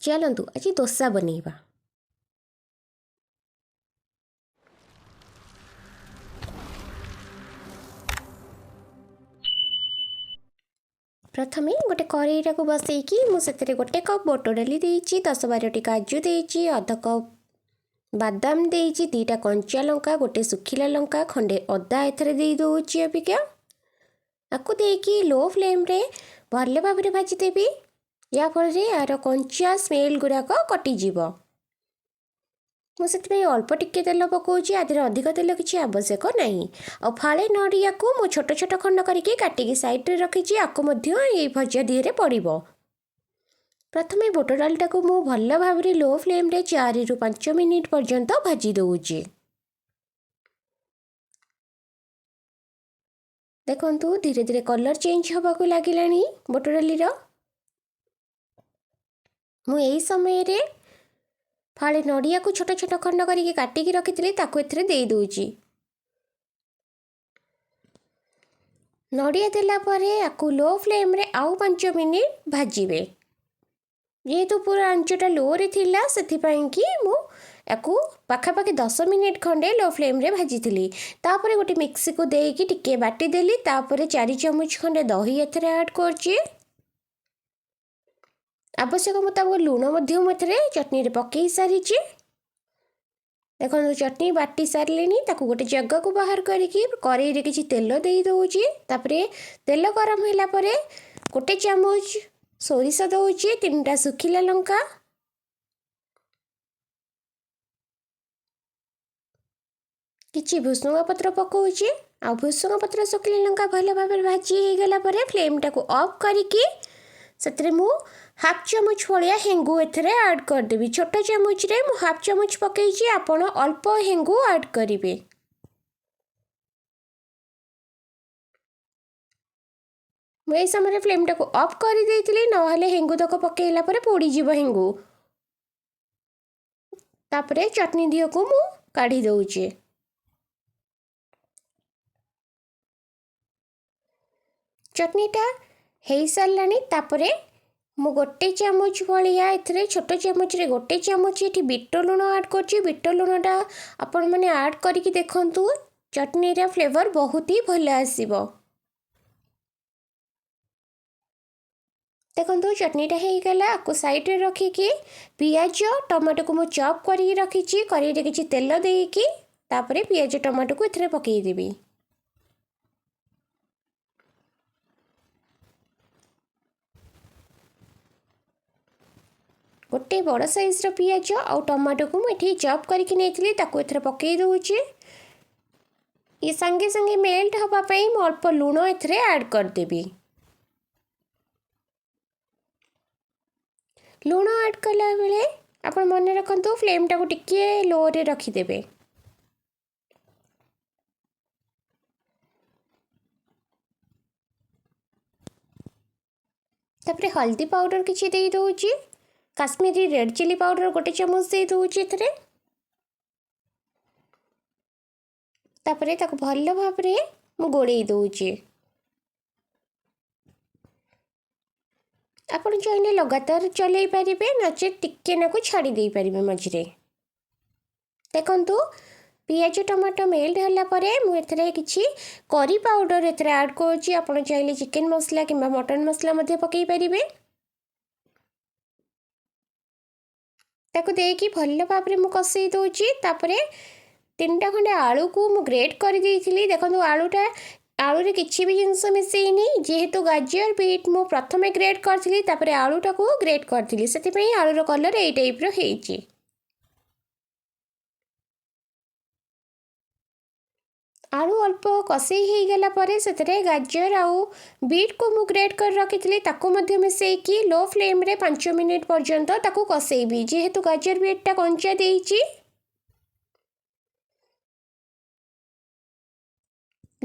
ଚାଲନ୍ତୁ ଆଜି ଦୋସା ବନେଇବା। ପ୍ରଥମେ ଗୋଟେ କରେଇଟାକୁ ବସେଇକି ମୁଁ ସେଥିରେ 1 କପ୍ ବୁଟ ଡାଲି ଦେଇଛି, 10-12ଟି କାଜୁ ଦେଇଛି, ଅଧ କପ୍ ବାଦାମ ଦେଇଛି, 2ଟା କଞ୍ଚା ଲଙ୍କା, 1 ଶୁଖିଲା ଲଙ୍କା, ଖଣ୍ଡେ ଅଦା ଏଥିରେ ଦେଇ ଦେଉଛି। ଅବିକା ଆକୁ ଦେଇକି ଲୋ ଫ୍ଲେମ୍ରେ ଭଲ ଭାବରେ ଭାଜିଦେବି, ଯାହାଫଳରେ ଏହାର କଞ୍ଚା ସ୍ମେଲ୍ ଗୁଡ଼ାକ କଟିଯିବ। ମୁଁ ସେଥିପାଇଁ ଅଳ୍ପ ଟିକେ ତେଲ ପକାଉଛି, ଆ ଦେହରେ ଅଧିକ ତେଲ କିଛି ଆବଶ୍ୟକ ନାହିଁ। ଆଉ ଫାଳେ ନଡ଼ିଆକୁ ମୁଁ ଛୋଟ ଛୋଟ ଖଣ୍ଡ କରିକି କାଟିକି ସାଇଡ଼୍ରେ ରଖିଛି, ଆକୁ ମଧ୍ୟ ଏଇ ଭଜା ଦିହରେ ପଡ଼ିବ। ପ୍ରଥମେ ବୁଟ ଡାଲିଟାକୁ ମୁଁ ଭଲ ଭାବରେ ଲୋ ଫ୍ଲେମ୍ରେ 4ରୁ 5 ମିନିଟ୍ ପର୍ଯ୍ୟନ୍ତ ଭାଜି ଦେଉଛି। ଦେଖନ୍ତୁ ଧୀରେ ଧୀରେ କଲର୍ ଚେଞ୍ଜ ହେବାକୁ ଲାଗିଲାଣି ବୁଟ ଡାଲିର। ମୁଁ ଏଇ ସମୟରେ ଫାଳେ ନଡ଼ିଆକୁ ଛୋଟ ଛୋଟ ଖଣ୍ଡ କରିକି କାଟିକି ରଖିଥିଲି, ତାକୁ ଏଥିରେ ଦେଇଦେଉଛି। ନଡ଼ିଆ ଦେଲା ପରେ ଆକୁ ଲୋ ଫ୍ଲେମ୍ରେ ଆଉ 5 ମିନିଟ୍ ଭାଜିବେ। ଯେହେତୁ ପୁରା ଆଞ୍ଚଟା ଲୋରେ ଥିଲା, ସେଥିପାଇଁକି ମୁଁ ୟାକୁ ପାଖାପାଖି 10 ମିନିଟ୍ ଖଣ୍ଡେ ଲୋ ଫ୍ଲେମ୍ରେ ଭାଜିଥିଲି। ତାପରେ ଗୋଟେ ମିକ୍ସିକୁ ଦେଇକି ଟିକେ ବାଟିଦେଲି। ତାପରେ 4 ଚାମଚ ଖଣ୍ଡେ ଦହି ଏଥିରେ ଆଡ଼୍ କରୁଛି। ଆବଶ୍ୟକ ମୁତାବକ ଲୁଣ ମଧ୍ୟ ମୁଁ ଏଥିରେ ଚଟଣିରେ ପକାଇ ସାରିଛି। ଦେଖନ୍ତୁ ଚଟଣି ବାଟି ସାରିଲିଣି, ତାକୁ ଗୋଟେ ଜାଗାକୁ ବାହାର କରିକି କରେଇରେ କିଛି ତେଲ ଦେଇ ଦେଉଛି। ତାପରେ ତେଲ ଗରମ ହେଲା ପରେ 1 ଚାମଚ ସୋରିଷ ଦେଉଛି, 3ଟା ଶୁଖିଲା ଲଙ୍କା, କିଛି ଭୃଷୁଙ୍ଗା ପତ୍ର ପକାଉଛି। ଆଉ ଭୃଷୁଙ୍ଗା ପତ୍ର ଶୁଖିଲା ଲଙ୍କା ଭଲ ଭାବରେ ଭାଜି ହେଇଗଲା ପରେ ଫ୍ଲେମ୍ଟାକୁ ଅଫ୍ କରିକି ସେଥିରେ ମୁଁ ହାଫ୍ ଚାମଚ ଭଳିଆ ହେଙ୍ଗୁ ଏଥିରେ ଆଡ଼୍ କରିଦେବି। ଛୋଟ ଚାମଚରେ ମୁଁ ହାଫ୍ ଚାମଚ ପକାଇଛି, ଆପଣ ଅଳ୍ପ ହେଙ୍ଗୁ ଆଡ଼୍ କରିବେ। ମୁଁ ଏଇ ସମୟରେ ଫ୍ଲେମ୍ଟାକୁ ଅଫ୍ କରିଦେଇଥିଲି, ନହେଲେ ହେଙ୍ଗୁ ତକ ପକାଇଲା ପରେ ପୋଡ଼ିଯିବ ହେଙ୍ଗୁ। ତାପରେ ଚଟଣି ଦିହକୁ ମୁଁ କାଢ଼ି ଦେଉଛି। ଚଟଣିଟା ହେଇସାରିଲାଣି। ତାପରେ ମୁଁ 1 ଚାମଚ ଭଳିଆ ଏଥିରେ, ଛୋଟ ଚାମଚରେ 1 ଚାମଚ ଏଠି ବିଟ ଲୁଣ ଆଡ଼୍ କରୁଛି। ବିଟ ଲୁଣଟା ଆପଣମାନେ ଆଡ଼୍ କରିକି ଦେଖନ୍ତୁ, ଚଟଣିର ଫ୍ଲେଭର୍ ବହୁତ ହି ଭଲ ଆସିବ। ଦେଖନ୍ତୁ ଚଟଣିଟା ହେଇଗଲା। ଆକୁ ସାଇଡ଼୍ରେ ରଖିକି ପିଆଜ ଟମାଟୋକୁ ମୁଁ ଚପ୍ କରିକି ରଖିଛି। କରେଇରେ କିଛି ତେଲ ଦେଇକି ତାପରେ ପିଆଜ ଟମାଟୋକୁ ଏଥିରେ ପକାଇଦେବି। ଗୋଟେ ବଡ଼ ସାଇଜ୍ର ପିଆଜ ଆଉ ଟମାଟୋକୁ ମୁଁ ଏଠି ଚପ୍ କରିକି ନେଇଥିଲି, ତାକୁ ଏଥିରେ ପକାଇ ଦେଉଛି। ଇଏ ସାଙ୍ଗେ ସାଙ୍ଗେ ମେଲ୍ଟ ହେବା ପାଇଁ ମୁଁ ଅଳ୍ପ ଲୁଣ ଏଥିରେ ଆଡ଼୍ କରିଦେବି। ଲୁଣ ଆଡ଼୍ କଲାବେଳେ ଆପଣ ମନେ ରଖନ୍ତୁ ଫ୍ଲେମ୍ଟାକୁ ଟିକିଏ ଲୋରେ ରଖିଦେବେ। ତାପରେ ହଳଦୀ ପାଉଡ଼ର କିଛି ଦେଇ ଦେଉଛି, କାଶ୍ମୀରୀ ରେଡ଼୍ ଚିଲି ପାଉଡ଼ର 1 ଚାମଚ ଦେଇ ଦେଉଛି ଏଥିରେ। ତାପରେ ତାକୁ ଭଲ ଭାବରେ ମୁଁ ଗୋଳେଇ ଦେଉଛି। ଆପଣ ଚାହିଁଲେ ଲଗାତାର ଚଲେଇ ପାରିବେ, ନଚେତ୍ ଟିକେ ନାକୁ ଛାଡ଼ି ଦେଇପାରିବେ ମଝିରେ। ଦେଖନ୍ତୁ ପିଆଜ ଟମାଟୋ ମେଲ୍ଟ ହେଲା ପରେ ମୁଁ ଏଥିରେ କିଛି କରି ପାଉଡ଼ର ଏଥିରେ ଆଡ଼୍ କରୁଛି। ଆପଣ ଚାହିଁଲେ ଚିକେନ୍ ମସଲା କିମ୍ବା ମଟନ୍ ମସଲା ମଧ୍ୟ ପକାଇ ପାରିବେ। ତାକୁ ଦେଇକି ଭଲ ଭାବରେ ମୁଁ କଷେଇ ଦେଉଛି। ତାପରେ 3ଟା ଖଣ୍ଡେ ଆଳୁକୁ ମୁଁ ଗ୍ରେଟ୍ କରିଦେଇଥିଲି। ଦେଖନ୍ତୁ ଆଳୁରେ କିଛି ବି ଜିନିଷ ମିଶେଇନି, ଯେହେତୁ ଗାଜର ବିଟ୍ ମୁଁ ପ୍ରଥମେ ଗ୍ରେଟ୍ କରିଥିଲି, ତାପରେ ଆଳୁଟାକୁ ଗ୍ରେଟ୍ କରିଥିଲି, ସେଥିପାଇଁ ଆଳୁର କଲର୍ ଏଇ ଟାଇପ୍ର ହେଇଛି। ଆଳୁ ଅଳ୍ପ କଷେଇ ହେଇଗଲା ପରେ ସେଥିରେ ଗାଜର ଆଉ ବିଟ୍କୁ ମୁଁ ଗ୍ରେଟ୍ କରି ରଖିଥିଲି, ତାକୁ ମଧ୍ୟ ମିଶେଇକି ଲୋ ଫ୍ଲେମ୍ରେ 5 ମିନିଟ୍ ପର୍ଯ୍ୟନ୍ତ ତାକୁ କଷେଇବି। ଯେହେତୁ ଗାଜର ବିଟ୍ଟା କଞ୍ଚା ଦେଇଛି,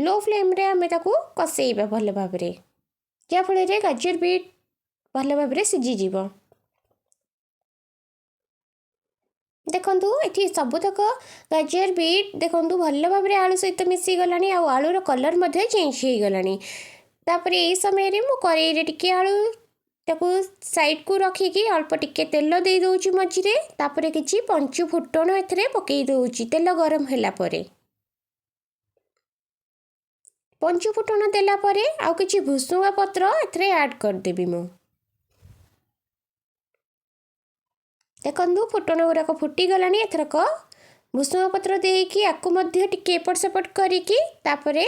ଲୋ ଫ୍ଲେମ୍ରେ ଆମେ ତାକୁ କଷେଇବା ଭଲ ଭାବରେ, ଯାହାଫଳରେ ଗାଜର ବିଟ୍ ଭଲ ଭାବରେ ସିଝିଯିବ। ଦେଖନ୍ତୁ ଏଠି ସବୁତକ ଗାଜର ବିଟ୍ ଦେଖନ୍ତୁ ଭଲ ଭାବରେ ଆଳୁ ସହିତ ମିଶିଗଲାଣି, ଆଉ ଆଳୁର କଲର୍ ମଧ୍ୟ ଚେଞ୍ଜ ହେଇଗଲାଣି। ତାପରେ ଏଇ ସମୟରେ ମୁଁ କରେଇରେ ଟିକେ ଆଳୁ ତାକୁ ସାଇଡ଼କୁ ରଖିକି ଅଳ୍ପ ଟିକେ ତେଲ ଦେଇ ଦେଉଛି ମଝିରେ। ତାପରେ କିଛି ପଞ୍ଚୁ ଫୁଟଣ ଏଥିରେ ପକାଇ ଦେଉଛି। ତେଲ ଗରମ ହେଲା ପରେ ପଞ୍ଚୁ ଫୁଟଣ ଦେଲା ପରେ ଆଉ କିଛି ଭୃସୁଙ୍ଗା ପତ୍ର ଏଥିରେ ଆଡ଼୍ କରିଦେବି ମୁଁ। ଦେଖନ୍ତୁ, ଫୁଟଣ ଗୁଡ଼ାକ ଫୁଟିଗଲାଣି। ଏଥରକ ଭୃସୁଙ୍ଗା ପତ୍ର ଦେଇକି ଆକୁ ମଧ୍ୟ ଟିକେ ଏପଟ ସେପଟ କରିକି ତାପରେ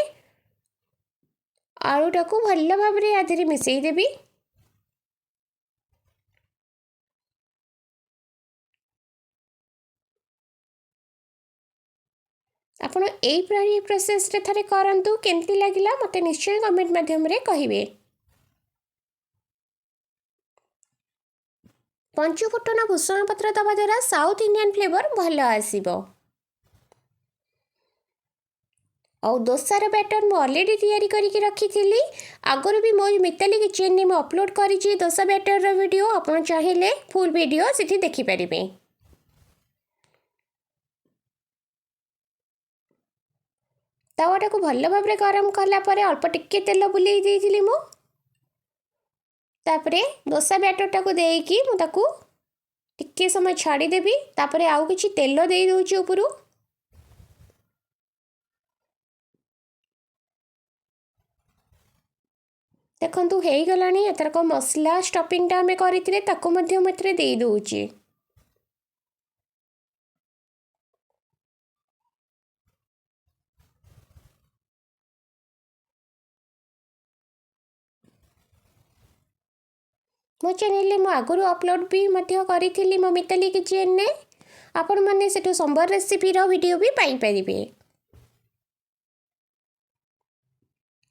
ଆଳୁଟାକୁ ଭଲ ଭାବରେ ୟା ଦେହରେ ମିଶାଇ ଦେବି। ଆପଣ ଏଇ ପ୍ରୋସେସ୍ରେ ଥରେ କରନ୍ତୁ। କେମିତି ଲାଗିଲା ମୋତେ ନିଶ୍ଚୟ କମେଣ୍ଟ ମାଧ୍ୟମରେ କହିବେ। ପଞ୍ଚୁ ଫୁଟଣ, ଭୃସୁଙ୍ଗା ପତ୍ର ଦେବା ଦ୍ୱାରା ସାଉଥ୍ ଇଣ୍ଡିଆନ୍ ଫ୍ଲେଭର୍ ଭଲ ଆସିବ। ଆଉ ଦୋସାର ବ୍ୟାଟର୍ ମୁଁ ଅଲରେଡ଼ି ତିଆରି କରିକି ରଖିଥିଲି। ଆଗରୁ ବି ମୋ ମିତାଲି କିଚେନରେ ମୁଁ ଅପଲୋଡ଼ କରିଛି ଦୋସା ବ୍ୟାଟର୍ର ଭିଡ଼ିଓ। ଆପଣ ଚାହିଁଲେ ଫୁଲ୍ ଭିଡ଼ିଓ ସେଠି ଦେଖିପାରିବେ। ତାୱାଟାକୁ ଭଲ ଭାବରେ ଗରମ କଲା ପରେ ଅଳ୍ପ ଟିକେ ତେଲ ବୁଲେଇ ଦେଇଥିଲି ମୁଁ। ତାପରେ ଦୋସା ବ୍ୟାଟର୍ଟାକୁ ଦେଇକି ମୁଁ ତାକୁ ଟିକେ ସମୟ ଛାଡ଼ିଦେବି। ତାପରେ ଆଉ କିଛି ତେଲ ଦେଇ ଦେଉଛି ଉପରୁ। ଦେଖନ୍ତୁ, ହେଇଗଲାଣି। ଏଥରକ ମସଲା ଷ୍ଟଫିଂଟା ଆମେ କରିଥିଲେ, ତାକୁ ମଧ୍ୟ ମୁଁ ଏଥିରେ ଦେଇଦେଉଛି। ମୋ ଚ୍ୟାନେଲରେ ମୁଁ ଆଗରୁ ଅପଲୋଡ଼ ବି ମଧ୍ୟ କରିଥିଲି ମୋ ମିତାଲି କିଚେନରେ। ଆପଣମାନେ ସେଠୁ ସମ୍ବର ରେସିପିର ଭିଡ଼ିଓ ବି ପାଇପାରିବେ।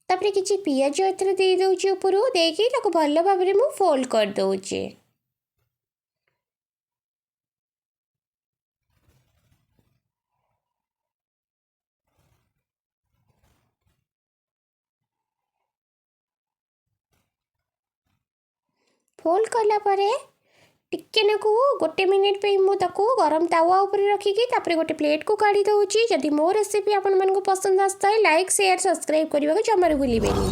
ତାପରେ କିଛି ପିଆଜ ଏଥିରେ ଦେଇଦେଉଛି ଉପରୁ। ଦେଇକି ତାକୁ ଭଲ ଭାବରେ ମୁଁ ଫୋଲ୍ଡ କରିଦେଉଛି। ଫୋଲ୍ଡ କଲା ପରେ ଟିକେ ନାକୁ 1 ମିନିଟ୍ ପାଇଁ ମୁଁ ତାକୁ ଗରମ ତାୱା ଉପରେ ରଖିକି ତାପରେ ଗୋଟେ ପ୍ଲେଟ୍କୁ କାଢ଼ି ଦେଉଛି। ଯଦି ମୋ ରେସିପି ଆପଣମାନଙ୍କୁ ପସନ୍ଦ ଆସିଥାଏ, ଲାଇକ୍, ସେୟାର, ସବସ୍କ୍ରାଇବ୍ କରିବାକୁ ଜମାରୁ ଭୁଲିବେନି।